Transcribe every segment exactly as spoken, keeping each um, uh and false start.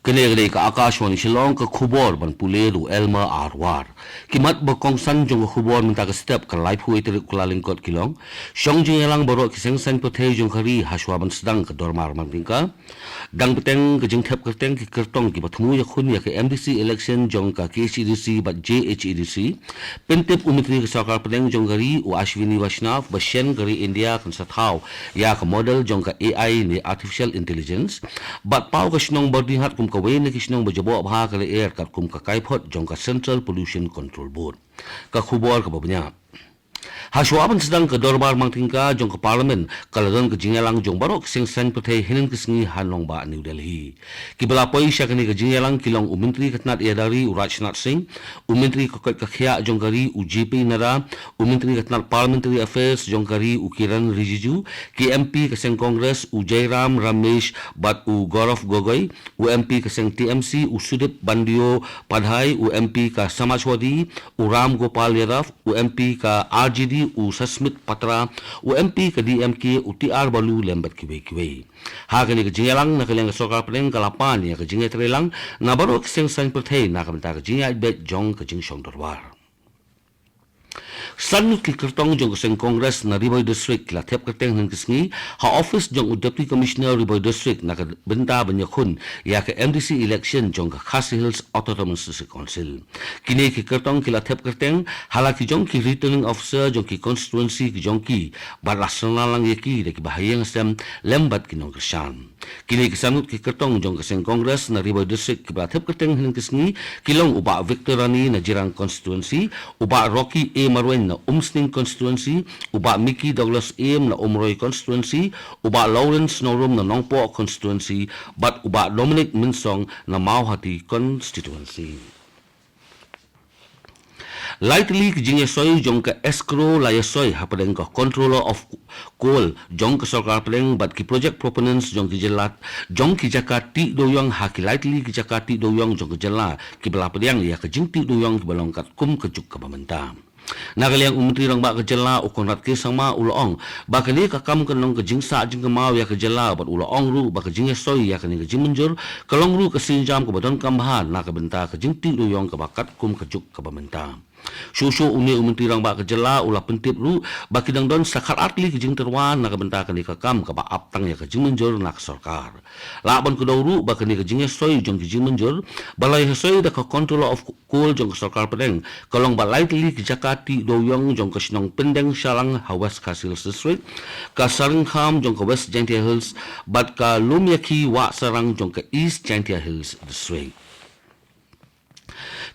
Kane ka dei ka Akashvani Shillong, ka khubor ban pule da u Elmer Arwar. Ki mat ba kongsan jong ka khubor mynta ka step, ka laiphew tarik u Kyllalyngkot ki long: shong jingïalang baroh ki seng saiñ pyrthei jong ka ri hashwa ban sdang ka dorbar mang tyngka. Dang bteng ka jingthep kyrteng ki kyrtong kiba thmu ïakhun ïa ka M D C election jong ka K H A D C bad J H A D C. Pyntip u Myntri ka Sorkar Pdeng jong ka ri, u Ashwini Vaishnaw, ba shen ka ri India kan sa thaw ïa ka model jong ka A I ne Artificial Intelligence. Bad paw ka shnong Byrnihat kum kawei na ki shnong ba jaboh bha ka lyer katkum ka kaiphod jong ka Central Pollution Control Board. Ka khubor kaba bniah. Hashwa ban sdang ka dorbar mang tyngka jong ka Parliament, ka la don ka jingïalang jong baroh ki seng saiñ pyrthei hynnin ka sngi ha nongbah New Delhi. Kiba la poi sha kane ka jingïalang ki long u Myntri ka tnat ïada ri u Rajnath Singh, u Myntri ka koit ka khiah jong ka ri u J P Nadda, u Myntri ka tnat Parliamentary Affairs jong ka ri u Kiren Rijiju, ki M P ka seng Congress u Jairam Ramesh bad u Gaurav Gogoi, u M P ka seng T M C u Sudip Bandyopadhyay, u M P ka Samajwadi u Ram Gopal Yadav, u M P ka R J D u Sasmit Patra, u M P ka D M K u T R Balu lem bad kiwei kiwei. Ha kane ka jingïalang na ka liang ka Sorkar Pdeng ka la pan ïa ka jingïatreilang na baroh ki seng saiñ pyrthei na ka bynta ka jingïaid beit jong ka jingshong dorbar. San ngut ki kyrtong jong ka seng Congress na Ri Bhoi District ki la thep kyrteng hynnin ka sngi ha office jong u Deputy Commissioner Ri Bhoi District na ka bynta ban ïakhun ïa ka M D C election jong ka Khasi Hills Autonomous District Council. Kine ki kyrtong ki la thep kyrteng ha la ki jong ki returning officer jong ki constituency ki jong ki, bad la synran lang ïa ki da kiba ha ïing ha sem lem bad ki nongkyrshan. Kine ki san ngut ki kyrtong jong ka seng Congress na Ri Bhoi District kiba la thep kyrteng hynnin ka sngi ki long u Bah Victor Rani na Jirang Constituency, u Bah Rocky A Marwein na Umsning Constituency, u Bah Mickey Douglas Ïem na Umroi Constituency, u Bah Lawrence Norum na Nongpoh Constituency, bad u Bah Dominic Mynsong na Mawhati Constituency. Lai tylli ki jingïasoi jong ka escrow la ïasoi hapdeng ka Controller of Coal jong ka Sorkar Pdeng bad ki project proponents jong ki jylla, jong ki jaka tih dewïong ha ki lai tylli ki jaka tih dewïong jong ka jylla, kiba la pdiang ïa ka jingtih dewïong kiba long katkum ka juk kaba mynta. Na ka liang u Myntri Rangbah ka jylla u Conrad K Sangma u la ong ba kane ka kam kan long ka jingsah jingkynmaw ïa ka jylla, bad u la ong ruh ba ka jingïasoi ïa kane ka jingmynjur ka long ruh ka sienjam kaba donkam bha na ka bynta ka jingtih dewïong kaba katkum ka juk kaba mynta. Shuh shuh une u Myntri Rangbah ka jylla u la pyntip ruh ba ki dang don sa khatar tylli ki jingtyrwa na ka bynta kane ka kam kaba ap tang ïa ka jingmynjur na ka sorkar. Lah ban kdew ruh ba kane ka jingïasoi jong ki jingmynjur ba la ïasoi da ka Controller of Coal jong ka Sorkar Pdeng ka long ba lai tylli ki jaka tih dewïong jong ka shnong Pyndeng Shalang ha West Khasi Hills District, ka Saringkham jong ka West Jaintia Hills, bad ka Lumïakhi Wahsarang jong ka East Jaintia Hills District.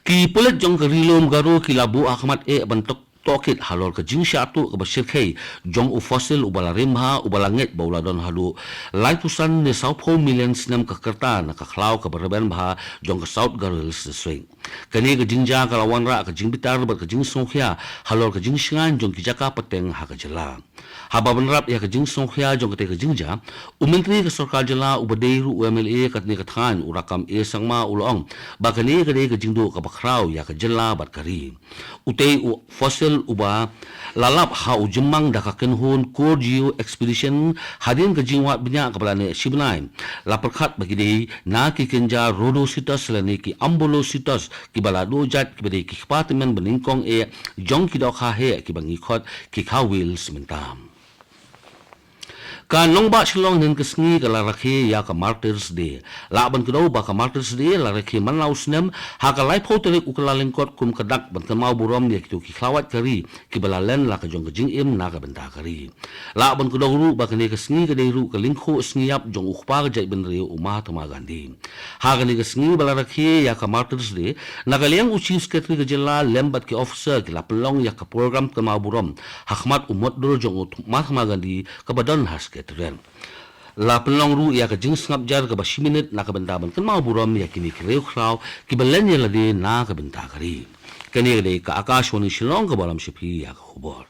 Ki pulit jong ka Ri Lum Garo ki la buh ha khmat eh ban tok tohkit halor ka jingshah tuh kaba shyrkhei jong u fossil uba la rim bha, uba la ngeit ba u la don haduh laiphew san ne sawphew million snem ka rta na ka khlaw kaba rben bha jong ka South Garo Hills District. Kane ka jingjia ka la wanrah ka jingbitar bad ka jingsngewkhia halor ka jingshngaiñ jong ki jaka pateng ha ka jylla. Haba bynrap ïa ka jingsngewkhia jong katei ka jingjia, u Myntri ka Sorkar Jylla uba dei ruh u M L A katne ka thaiñ u Rakkam A Sangma u la ong ba kane ka dei ka jingduh kaba khraw ïa ka jylla bad ka ri. Utei u fossil uba la lap ha u jymmang da ka kynhun Core Geo Expedition hadien ka jingwad bniah kaba la neh shibnai, la pyrkhat ba ki dei na ki kynja Rhodositas lane ki Ambulocetus kiba la duh jait kiba dei ki kpa tymmen ba nyngkong eh jong ki dohkha heh kiba ngi khot ki kha whales mynta. Ka nongbah Shillong hynnin ka sngi ka la rakhe ïa ka Martyrs Day. Lah ban kdew ba ka Martyrs Day la rakhe man la u snem ha ka laiphew tarik u Kyllalyngkot kum ka dak ban kynmaw burom ïa kito ki khlawait ka ri kiba la len la ka jong ka jingim na ka bynta ka ri. Lah ban kdew ruh ba kane ka sngi ka dei ruh ka lyngkhuh sngi ïap jong u kpa ka jaitbynriew u Mahatma Gandhi. Ha kane ka sngi ba la rakhe ïa ka Martyrs Day, na ka liang u Chief Secretary ka jylla lem bad ki officer ki la pynlong ïa ka program kynmaw burom ha khmat u mot dur jong u Mahatma Gandhi kaba don ha Secretariat. La pynlong ruh ïa ka jingsngap jar kaba shi minit na ka bynta ban kynmaw burom ïa kine ki riewkhraw kiba len ïa lade na ka bynta ka ri. Kane ka dei ka Akashvani Shillong kaba lam sha phi ïa ka khubor.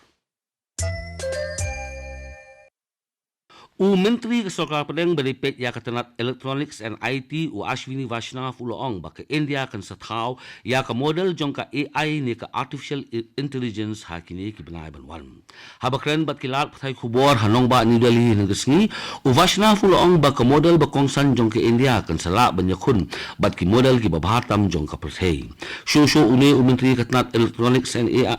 U Myntri ka Sorkar Pdeng ba dei peit ïa ka tnat Electronics and I T, u Ashwini Vaishnaw, u la ong ba ka India kan sa thaw ïa ka model jong ka A I ne ka Artificial I-, Intelligence ha kine ki bnai ban wan. Haba kren bad ki lad pathai khubor ha nongbah New Delhi hynne ka sngi, u Vaishnaw u la ong ba ka model ba kongsan jong ka India kan sa lah ban ïakhun bad ki model kiba bha tam jong ka pyrthei. Shuh shuh une u Myntri ka tnat Electronics and A I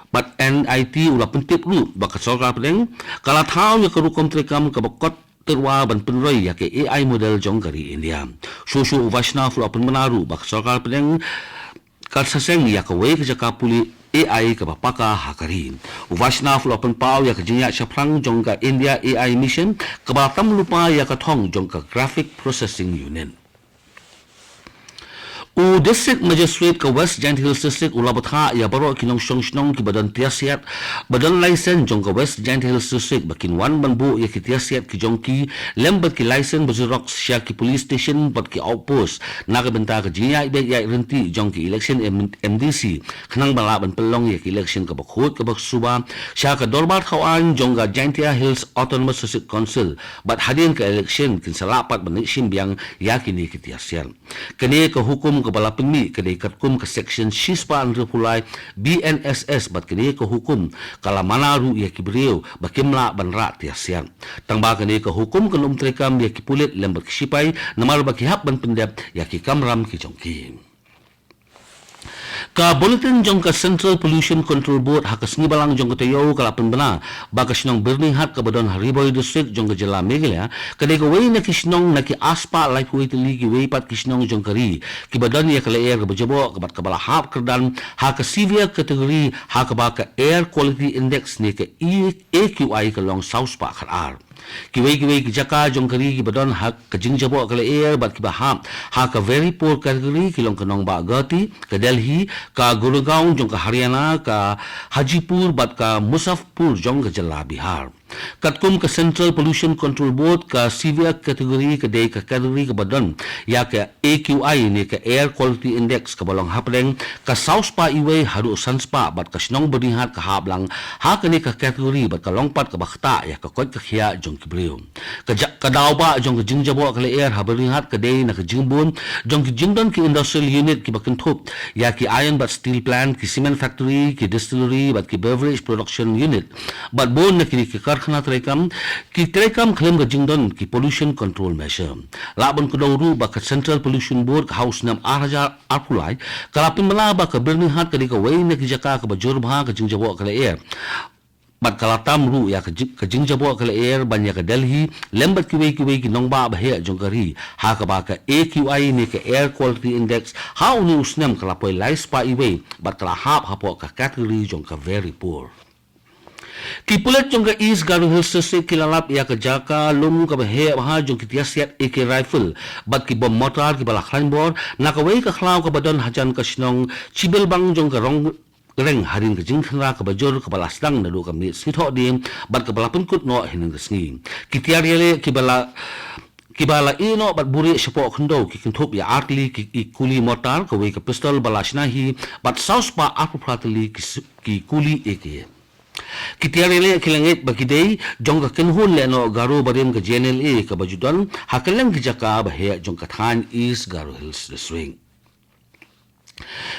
bad N I T u la pyntip ruh ba ka Sorkar Pdeng ka la thaw ïa ka rukom treikam kaba kot tyrwa ban pynroi ïa ka A I model jong ka ri India. Shuh shuh u Vaishnaw u la pynbna ruh ba ka Sorkar Pdeng ka sa seng ïa kawei ka jaka pule A I kaba paka ha ka ri. U Vaishnaw u la pynpaw ïa ka jingïaid shaphrang jong ka India A I Mission kaba tam lypa ïa ka thong jong ka Graphic Processing Unit. U District Magistrate ka West Jaintia Hills District u la bthah ïa baroh ki nongshong shnong kiba don tiar siat ba don license jong ka West Jaintia Hills District ba kin wan ban buh ïa ki tiar siat ki jong ki lem bad ki license ba xerox sha ki police station bad ki outpost na ka bynta ka jingïaid beit ïaid ryntih jong ki election M-, M D C, khnang ba lah ban pynlong ïa ka election kaba khuid kaba suba sha ka dorbar thaw aiñ jong ka Jaintia Hills Autonomous District Council, bad hadien ka election kin sa lah pat ban leit shim biang ïa kine ki tiar siat. Kane ka hukum kaba la pynmih ka dei katkum ka section shispah hynriewphew lai B N S S, bad kane ka hukum ka la mana ruh ïa ki briew ba kim lah ban rah tiar siat. Tangba kane ka hukum kan ym treikam ïa ki pulit lem bad ki shipai namar ba ki hap ban pyndep ïa ki kamram ki jong ki. Ka bulletin jong ka Central Pollution Control Board ha ka sngi balang jong ka taïew ka la pynbna ba ka shnong Byrnihat kaba don ha Ri Bhoi District jong ka jylla Meghalaya ka dei kawei na ki shnong na ki arspah laiphew wei tylli kiwei pat ki shnong jong ka ri kiba don ïa ka lyer kaba jaboh bad kaba la hap kyrdan ha ka severe category, ha kaba ka Air Quality Index ne ka E A Q I ka long sawspah khatar. Kiwei kiwei ki jaka jong ka ri kiba don ha ka jingjaboh ka lyer bad kiba hap ha ka very poor category ki long ka nongbah Guwahati, ka Delhi, ka Gurgaon jong ka Haryana, ka Hajipur bad ka Muzaffarpur jong ka jylla Bihar. Katkum ka Central Pollution Control Board, ka severe category ka dei ka category kaba don ïa ka A Q I ne ka Air Quality Index kaba long hapdeng ka sawspah iwei haduh sanspah, bad ka shnong Byrnihat ka hap lang ha kane ka category bad ka long pat kaba ktah ïa ka koit ka khiah jong ki briew. Ka ja-, ka daw ba jong ka jingjaboh ka lyer ha Byrnihat ka dei na ka jingbun jong ki jingdon ki industrial unit kiba kynthup ïa ki iron bad steel plant, ki cement factory, ki distillery bad ki beverage production unit, bad bun na kine ki karkhana treikam ki treikam khlem ka jingdon ki pollution control measure. Lah ban kdew ruh ba ka Central Pollution Board ka ha u snem ar hajar arphew lai ka la pynbna ba ka Byrnihat ka dei kawei na ki jaka kaba jur bha ka jingjaboh ka lyer, bad ka la tam ruh ïa ka jing-, ka jingjaboh ka lyer ban ïa ka Delhi lem bad kiwei kiwei ki nongbah baheh jong ka ri, ha kaba ka A Q I ne ka Air Quality Index ha une u snem ka la poi laispah iwei bad ka la hap hapoh ka category jong ka very poor. Ki pulit jong ka East Garo Hills District ki la lap ïa ka jaka lum kaba heh bha jong ki tiar siat A K rifle bad ki bom mortar kiba la khlaiñ bor na kawei ka khlaw kaba don hajan ka shnong Chibilbang jong ka Rongreng, hadien ka jingkhynra kaba jur kaba la sdang naduh ka miet Sngi Thohdieng bad kaba la pynkut noh hynne ka sngi. Ki tiar ïaleh kiba la, kiba la ïeh noh bad buhrieh shapoh khyndew ki kynthup ïa ar tylli ki, ki kuli mortar, kawei ka pistol ba la shna hi, bad sawspah arphew phra tylli ki s-, ki kuli A K. Ki tiar ïaleh ki la ngeit ba ki dei jong ka kynhun lehnoh Garo barim ka J N L A kaba ju don ha kylleng ki jaka baheh jong ka thaiñ East Garo Hills District.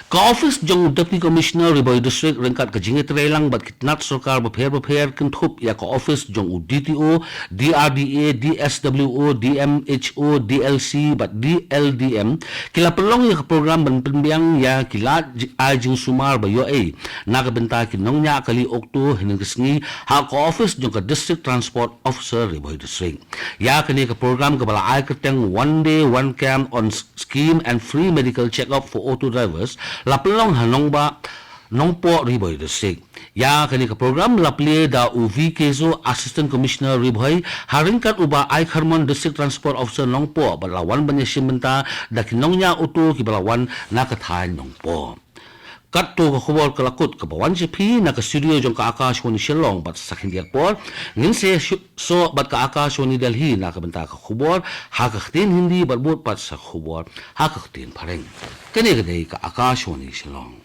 Ka ophis jong u Deputy Commissioner Ri Bhoi District ryngkat ka jingïatreilang bad ki tnat sorkar bapher bapher kynthup ïa ka ophis jong u D T O, D R D A, D S W O, D M H O, D L C bad D L D M ki la pynlong ïa ka program ban pynbiang ïa ki lad ji-, ai jingsumar ba ïoh ei na ka bynta ki nongñiah kali okto hynne ka sngi ha ka ophis jong ka District Transport Officer Ri Bhoi District. Ïa kane ka program kaba la ai kyrteng One Day One Camp on S-, Scheme and Free Medical Checkup for Auto Drivers la pynlong ha nongbah Nongpoh, Ri Bhoi District. Ïa kane ka program la plie da u V K Zo, Assistant Commissioner Ri Bhoi, ha ryngkat u Bah Ai Kharmon, District Transport Officer Nongpoh, bad la wan ban ïashim bynta da ki nongñiah auto kiba la wan na ka thaiñ Nongpoh. Katto ka khubor ka la kut kaba wan sha phi na ka studio jong ka Akashvani Shillong, bad sa khyndiat por ngin sa ïa shu-, soh bad ka Akashvani Delhi na ka bynta ka khubor ha ka ktien Hindi bad bud pat sa khubor ha ka ktien Phareng. Kane ka dei ka Akashvani Shillong.